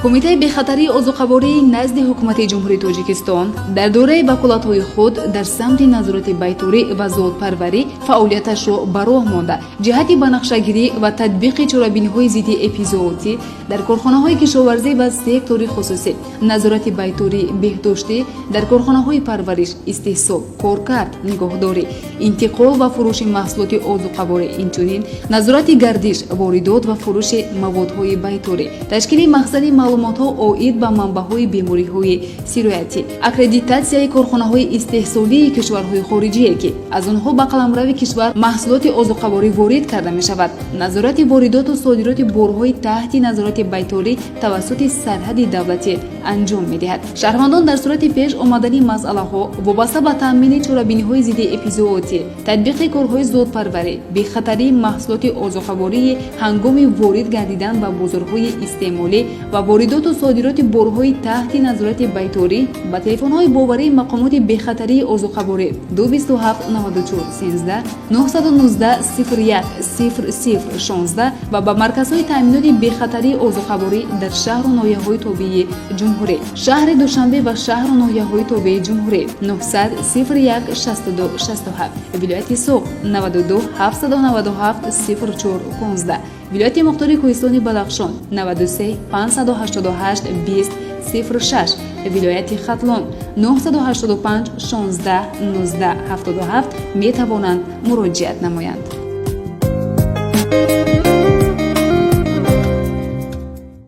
Кумитаи бехатарии озуқавории назди Ҳукумати Ҷумҳурии Тоҷикистон дар доираи ваколатҳои худ дар самти назорати байторӣ ва зоотпарварӣ фаъолияташро ба роҳ монда, ҷиҳати банақшагирӣ ва татбиқи чорабиниҳои зидди эпизоотӣ дар корхонаҳои кишоварзӣ ва сектори хусусӣ, назорати байторӣ, беҳдоштӣ дар корхонаҳои парвариш, истеҳсол, коркард, нигоҳдорӣ, интиқол ва фурӯши маҳсулоти озуқаворӣ, инчунин назорати гардиш, воридот ва фурӯши маводҳои байторӣ, ташкили махзани маълумотҳо оид ба манбаъҳои бемориҳои сироятӣ, аккредитатсияи корхонаҳои истеҳсолии кишварҳои хориҷие, ки аз онҳо ба қаламрави кишвар маҳсулоти озуқаворӣ ворид карда мешавад, назорати воридоту содироти борҳои таҳти назорати байторӣ тавассути сарҳади давлатӣ анҷом медиҳад. Шаҳрвандон дар сурати пеш омадани масъалаҳо вобаста ба таъмини чорабиниҳои зидди эпизоотӣ, татбиқи корҳои зоотпарварӣ, бехатарии маҳсулоти озуқавории ҳангоми ворид гардидан ба бозорҳои истеъмолӣ ва воридоту содироти борҳои таҳти назорати байторӣ ба телефонҳои боварии мақомоти бехатарии озуқаворӣ 227 94 13, 919 01 00 16 ва ба марказҳои таъминоти бехатарии озуқаворӣ дар шаҳру ноҳияҳои тобеи ҷумҳурӣ, шаҳри Душанбе ва шаҳру ноҳияҳои тобеи ҷумҳурӣ 900 01 62 67, вилояти Суғд 92 797 04 15, вилояти мухтори Кӯҳистони Бадахшон 93 588 20 06, вилояти Хатлон 985 16 19 77 метавонанд муроҷиат намоянд.